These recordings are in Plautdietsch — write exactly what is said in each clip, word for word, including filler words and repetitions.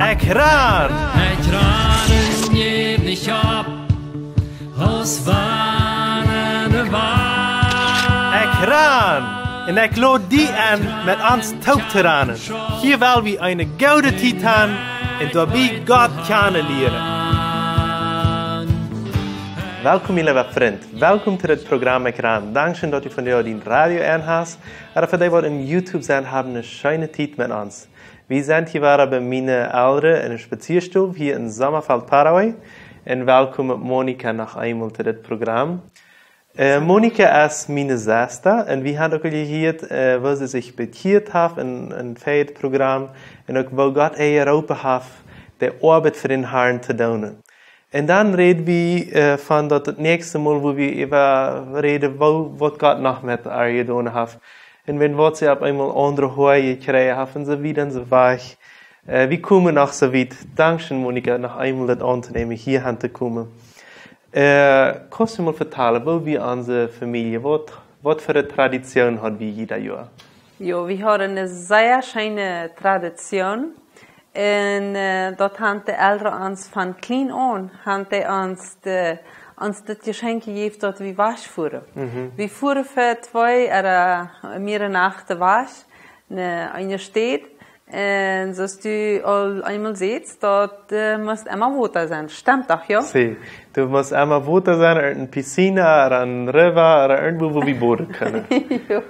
Ekj ran! Ekj ran un jäw nich opp, aus wann de Wand. Ekj ran! Un ekj lod die enn, met ons toop to ranen. Hia well wie eene goode Tiet han un doabie Gott kjanen lieren. Welkom, mien leewa Frint. Welkom to dit Program Ekj ran. Dankscheen, daut du vondoag dien Radio aun hast. Ooda fa dee, waut opp YouTube sent, hab eene scheene Tiet met ons. Wie sent hia wada bie miene Elren enne Spazieastow hia en Sommerfeld, Paraguay. Un welkom Monika noch eemol to dit Program. Äh, Monika es miene Sesta un wie haben uk aul jehieet, äh, woo see sikj bekjieet haft en, en Feld Program un uk woo Gott äa jeroopen haft, de Oabeit fa dän Harn to doonen. Un dan räd wie, äh, von daut, daut näakjste Mol, wua wie äwa räden, woo, waut Gott noch met äa jedonen haft. Un wan waut see opp eemol aundre Hoat jekjräajen haft un soo wieda un soo wajch. Äh, wie komen noch soo wiet. Dankscheen, Monika, noch eemol daut auntonämen, hia han to komen. Äh, kaust du mol vetalen, woo wia onse Famielje, waut, waut fa eene Tradition haud wie jieda Joa? Jo, wie hauden eene sea scheene Tradition. Un, äh, daut haben de Elren ons von kjlien aun, haben dee ons de, ons daut Jeschenkj jejäft, daut wie wajch fuaren. Mhm. Wie fuaren fa twee ooda mearere Nachten wajch, no eene Staut. Un soo aus du aul eemol sätst, daut, äh, mott emma Wota sennen. Stemt doch, jo? Sí, doa mott emma Wota sennen, eene Piscina, ooda een River, ooda irjentwua, wua wie boden kjennen. Jo,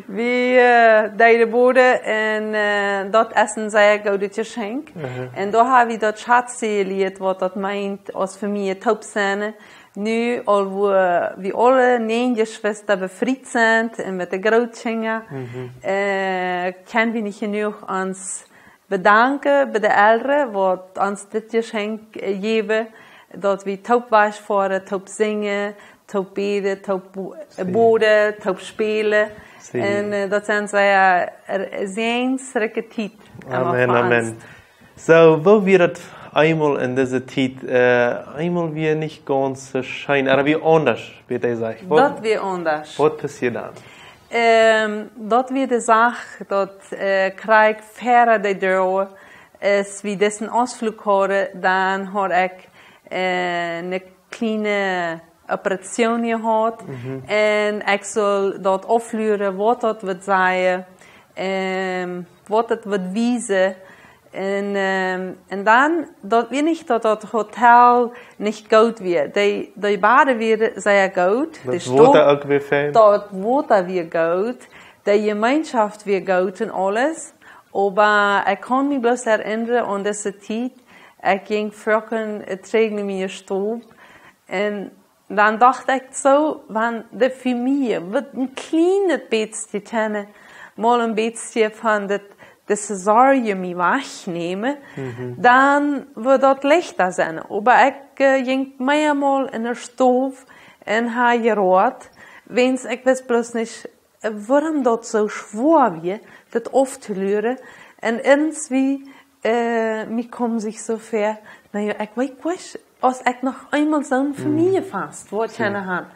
wie, äh, deeden boden un, äh, daut es een sea goodet Jeschenkj. Mhm. Un doa hab wie daut Schatzen jelieet, waut daut meent, aus Famielje toop sennen. Nu aul, wua wie aule näajen Jeschwista befriet sent un met de Grootkjinja, mhm, äh, kjenn wie nich jenuach ons bedanken bie de Elren, waut ons dit Jeschenkj, äh, jäwen, daut wie toop wajch foaren, toop sinjen, toop bäden, toop bo-, äh, Sí. boden, toop spälen. Sí. Un, äh, daut sent sea, äh, säajensrikje Tiet, äh, Amen, fa amen. ons. Soo, woo wia daut eemol en dise Tiet, äh, eemol wia nich gaunz soo scheen, ooda wia aundasch, wia dee Sach. Waut, Daut wia aundasch. Waut passieed dan? Ähm, daut wia de Sach, daut, äh, krakjt ver de Doag, aus wie disen Utfluch hauden, dan haud ekj, äh, eene kjliene Operation jehaut. Mhm. Un ekj sull daut aufluaren, waut daut wudd sajen, ähm, waut daut wudd wiesen. Un, ähm, un dan, daut wia nich daut daut Hotel nich goot wia. Dee, dee Baden wieren sea goot. Daut Dee Wota Stow-, uk wia fein. Daut Wota wia goot. De Jemeenschoft wia goot un aules. Oba ekj kaun mie bloos erinnren aun dise Tiet. Ekj jinkj foaken, äh, trigj no miene Stow. Un dan docht ekj soo, wan de Famielje, waut een kjlienet bät kjennen, mol een bät von daut, dise Sorj mie wajchnämen, Mhm. dan wudd daut leichta sennen. Oba ekj, äh, jinkj meamol enne Stow un hab jeroat, wiels ekj wist bloos nich, äh, wuarom daut soo schwoa wia, daut auftoluaren. Un irjentwoo, äh, mie kjeem sikj soo ver, na jo, ekj weet nich, aus ekj noch eemol soon Mm. Famieljefaust wudd Soo. kjennen haben.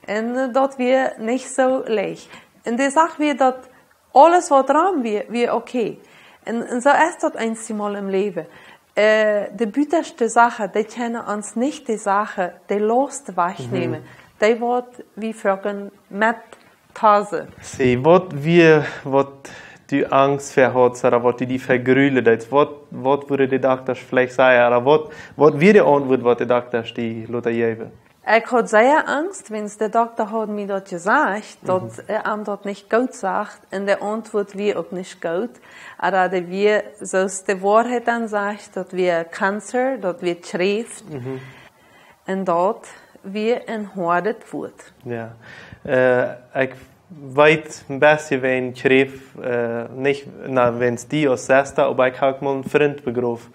Un, äh, daut wia nich soo leicht. Un de Sach wia daut aules waut rom wia, wia okay. Un, un soo es daut eenjemol em Läwen. Äh, de butaschte Sachen, dee kjennen ons nich de Sachen, de Laust wajchnämen. Mhm. Dee woat wie foaken met Tase. See, waut wia, waut du Angst ver haudst, ooda waut du die vegrülen deetst? Waut, waut wudden de Doktasch veleicht sajen? Ooda waut, waut wia de Auntwuat, waut de Doktasch die lota jäwen? Ekj haud sea Angst, wiels de Dokta haud mie daut jesajcht, daut Mhm. hee am daut nich goot sajcht, un de Auntwuat wia uk nich goot. Ooda dee wia, soo aus de Woarheit dan sajcht, daut wia Cancer, daut wia Kjräft. Mhm. Un daut wia een hoadet Wuat. Jo. Äh, ekj weet een bät wäajen Kjräft, äh, nich, na, wäajen die aus Sesta, oba ekj hab mol een Frint begroft,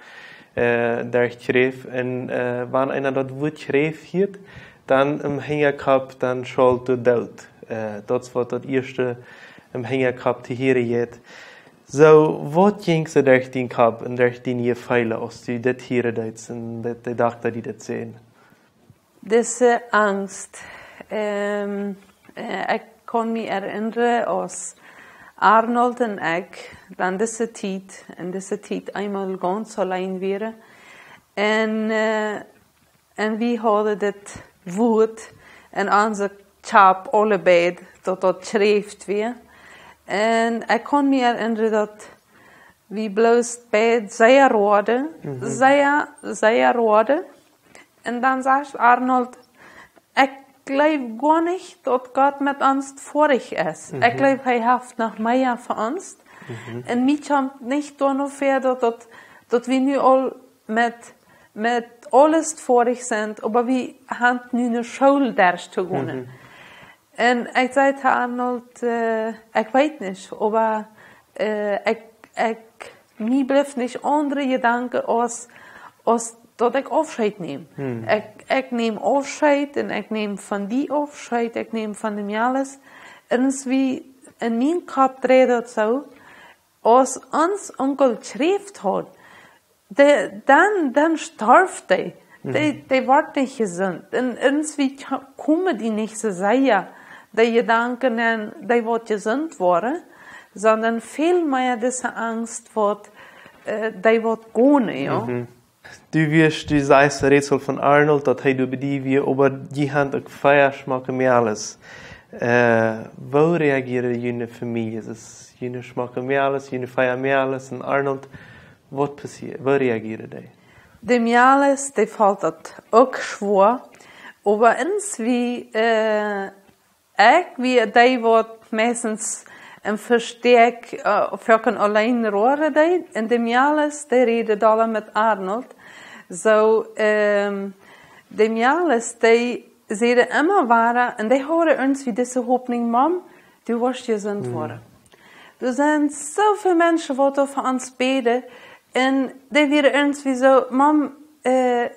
äh, derch Kjräft. Un, äh, wan eena daut Wuat Kjräft hieet, dan em Hinjakopp, dan schault de Doot. Äh, daut es waut daut ieeschte em Hinjakopp to hieren jeit. Soo, waut jinkj soo derch dien Kopp un derch diene Jefeelen, aus du dit hieren deetst un daut de Dokta die dit säd? Dise Angst. Ähm, äh, ekj kaun mie erinnren, aus, Arnold un ekj, dan dise Tiet, en dise Tiet eemol gaunz auleen wieren. Un, äh, un wie hauden dit Wuat en onse Kjap aule beid, daut daut jeschräft wia. Un ekj kaun mie erinnren, daut wie bloos beid sea roaden, sea, sea roaden. Un dan sajcht Arnold: "Ekj jleew goanich, daut Gott met ons foadich es. Ekj jleew, hee haft noch mea fa ons." Un mie kjemt nich doano väa, daut, daut, daut wie nu aul met, met aules foadich sent, oba wie haben nu eene School derchtogonen. Un ekj säd to Arnold: "Äh, ekj weet nich, oba, äh, ekj, ekj, mie blift nich aundre Jedanken aus, aus daut ekj Aufscheet näm. Ekj, ekj näm Aufscheet un ekj näm von die Aufscheet, ekj näm von däm Miales." Un aus wie en mienen Kopp dreid daut soo, aus ons Onkel jeschräft haud, de, dan, dan storf dee. Dee, dee wort nich jesunt. Un, un aus wie kjeemen dee nich soo sea, dee Jedanken, un dee woat jesunt woaren, sonda väl mea dise Angst woat, äh, dee woat gonen, jo. Du wieescht, du sajchst, rätst von Arnold, daut hee doa bie die wia, oba jie haben uk vea schmocke Miales. Äh, woo reagieren june Famieljes? June schmocke Miales, june vea Miales un Arnold, waut passieet? Woo reagieren dee? De Miales, dee felt daut uk schwoa, oba aus wie, äh, ekj wia dee, waut meistens em Vestäakj, äh, foaken auleen roaden deed, un de Miales, dee räden dolla met Arnold. Soo, ähm, de Miales, dee säden emma wada, un dee hauden irjentwoo dise Hopninj: "Mam, du woascht jesunt woaren. Doa sent soo väl Menschen, waut doa fa ons bäden, un dee wieren irjentwoo soo: Mam, äh,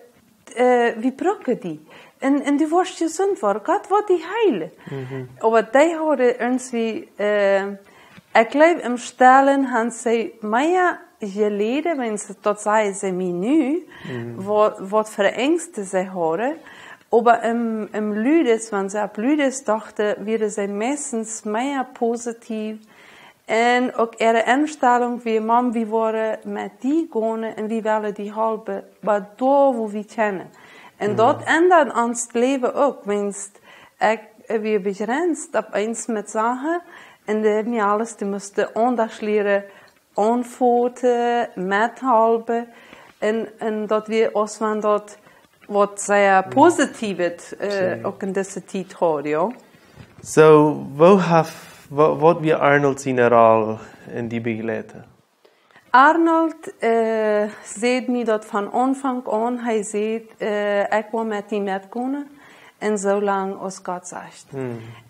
äh, wie brucken die. Un, un du woascht jesunt woaren. Gott woat die heelen." Oba dee hauden irjentwoo, äh, ekj jleew, em Stellen haben see mea jeläden, wan see daut säden, see mie nu, waut, waut fa Angst see hauden. Oba em, em Ludes, wan see opp Ludes dochten, wieren see meistens mea positiv. Un uk äare Enstalunk wia: "Mam, wie woaren met die gonen un wie wellen die halpen, bat doa, woo wie kjennen." Un daut endat ons Läwen uk, wan ekj, äh, wia bejrenst opp eens met Sachen, un de Miales, dee musten aundasch lieren, aunfoten, methalpen, un, un daut wia, aus wan daut waut sea positivet, äh, uk en dise Tiet haud, jo. Soo, woo haft, wa-, waut wia Arnold siene Rol en die Begleiten? Arnold, äh, säd mie daut von Aunfank aun, hee säd, äh: "Ekj well met die metgonen, un soo lang aus Gott sajcht."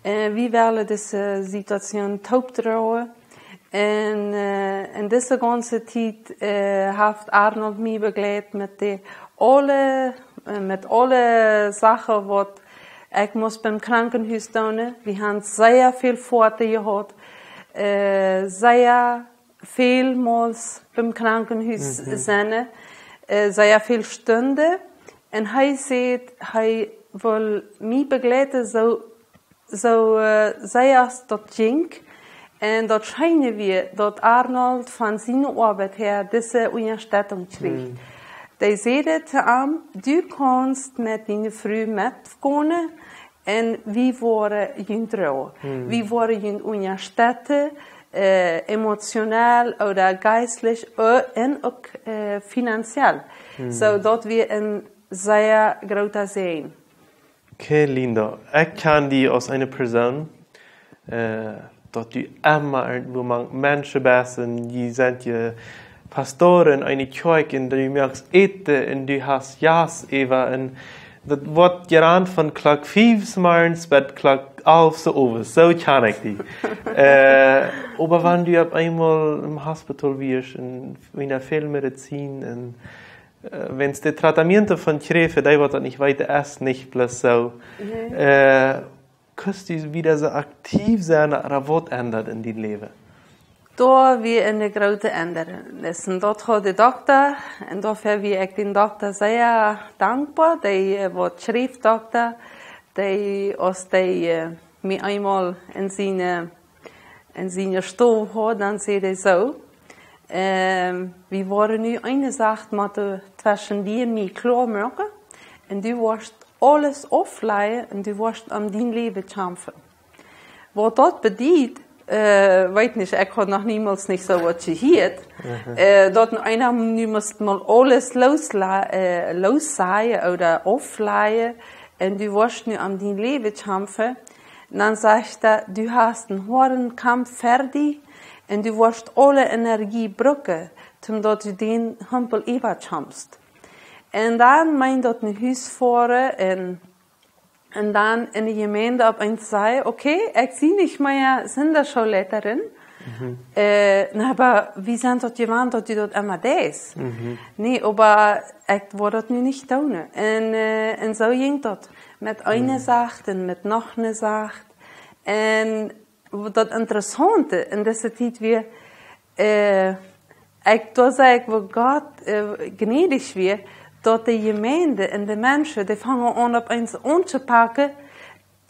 Äh, wie wellen dise Situation toop droagen. Un, äh, en dise gaunze Tiet, äh, haft Arnold mie begleit met de aule, äh, met aule Sachen, waut ekj must biem Krankenhus doonen. Wie haben sea väl Foaten jehaut, äh, sea välmols biem Krankenhus sennen, äh, sea väl Stunden. Un hee säd, hee well mie begleiten, soo, soo, äh, sea aus daut jinkj. Un daut scheene wia, daut Arnold von siene Oabeit häa dise Unjastettunk kjrieech. Dee säden to am: "Du kaust met diene Fru metgonen, un wie woaren junt droagen. Wie woaren junt unjastetten, äh, emotionell ooda jeistlich, äh, un uk, äh, finanziell." Soo, daut wia een sea groota Säajen. Qué lindo. Ekj kjan die aus eene Persoon, äh, daut du emma irjentwua mank Menschen best un jie sent je Pastor en eene Kjoakj un du moakst Äten un du hast Jast äwa un daut woat jerant von Klock fief zemorjes bat Klock alf zeowes. Soo kjan ekj die. Äh, oba wan du opp eemol em Hospital wieescht un wan väl Medizin un, äh, wan de Tratamiento von Kjräft, dee waut daut nich weeten, es nich bloos soo. Äh, Kust du wada soo aktiv sennen, ooda waut endat en dien Läwen? Doa wia eene groote Endrunk. Un daut haud de Dokta, un doafäa wia ekj dän Dokta sea dankboa, dee, äh, waut schreef Dokta, dee, aus dee, äh, mie eemol en siene, en siene Stow haud, dan säd hee soo: "Ähm, wie woaren nu eene Sach motten tweschen die un mie kloa moaken. Un du woascht aules auflajen un du woascht om dien Läwen kjamfen." Waut daut bediet, äh, weet nich, ekj haud noch niemols nich soo waut jehieet. Äh, daut eena nu must mol aules loosla-, äh, loossajen ooda auflajen un du woascht nu om dien Läwen kjamfen. Dan sajcht hee: "Du hast een hoaren Kaumf ver die un du woascht aule Energie brucken, om daut du dän Humpel äwakjamst." Un dan meent daut no Hus foaren un, un dan en de Jemeent opp eens sajen: "Okay, ekj sie nich mea Sindachschoolleiterin." Äh, na, oba wie sent daut jewant, daut du daut emma deist. Nä, oba ekj wull daut nu nich doonen. Un, äh, un soo jinkj daut. Met eene Sach un met noch eene Sach. Un daut Interessaunte en dise Tiet wia, äh, ekj, doa sach ekj, woo Gott, äh, jnädich wia, daut de Jemeent un de Menschen, dee fungen aun opp eens auntopacken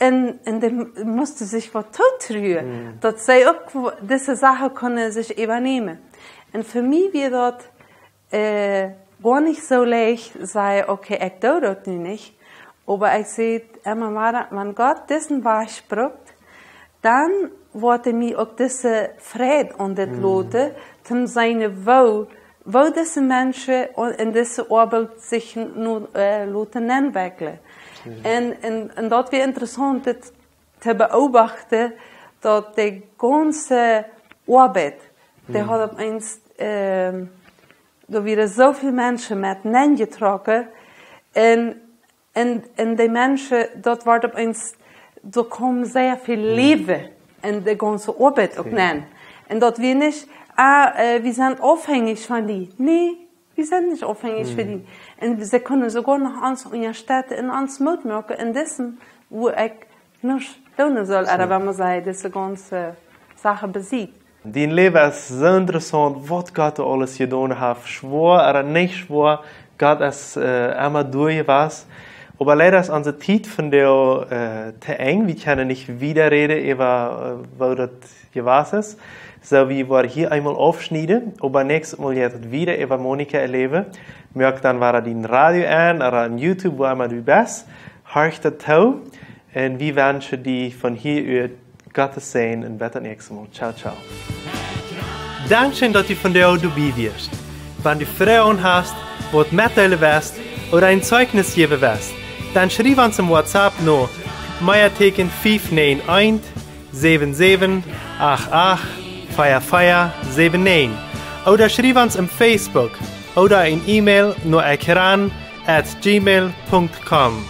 un, un dee musten sikj waut tootruen, daut see uk dise Sachen kunnen sikj äwanämen. Un fa mie wia daut, äh, goa nich soo leicht, sajen: "Okay, ekj doo daut nu nich." Oba ekj säd emma wada: "Wan Gott disen Wajch brukt, dan woat hee mie uk dise Freid aun dit loten, om seenen, woo, woo dise Menschen en dise Oabeit sikj nu, äh, loten nenwekjlen." Un, un, un daut wia interessaunt, dit to beobachten, daut de gaunze Oabeit, dee haud opp eens, ähm, doa wieren soo väl Menschen met nenjetrocken un, un, un de Menschen, daut wort opp eens, doa kjeem sea väl Läwen en de gaunze Oabeit uk nen. Un daut wia nich: "Ah, äh, wie sent aufhenjich von die." Nä, wie sent nich aufhenjich von die. Un see kunnen soogoa noch ons unjastetten un ons Moot moaken en disen, woo ekj nuscht doonen saul, ooda wan maun sajcht, dise gaunze Sachen besied. Dien Läwen es soo interessaunt, waut Gott aules jedonen haft, schwoa ooda nich schwoa. Gott es, äh, emma doa jewast. Oba leida es onse Tiet vondoag, äh, to Enj. Wie kjennen nich wieda räden äwa, äh, woo daut jewast es. Soo, wie woaren hia eemol aufschnieden, oba näakjstet Mol jeit et wieda äwa Monika äa Läwen. Moak dan wada dien Radio aun, ooda aun YouTube, wua emma du best. Horch daut too. Un wie wenschen die von hia ut Gottes Säajen un bat daut näakjste Mol. Ciao, ciao. Dankscheen, daut du vondoag doabie wieescht. Wan du Froagen hast, waut metdeelen west ooda een Zeichnis jäwen west, dan schriew ons em WhatsApp no Meateken fief näajen eent, säwen säwen acht acht, vea vea säwen näajen. Ooda schriew ons em Facebook ooda een E-Mail no ekran at gmail punkt com.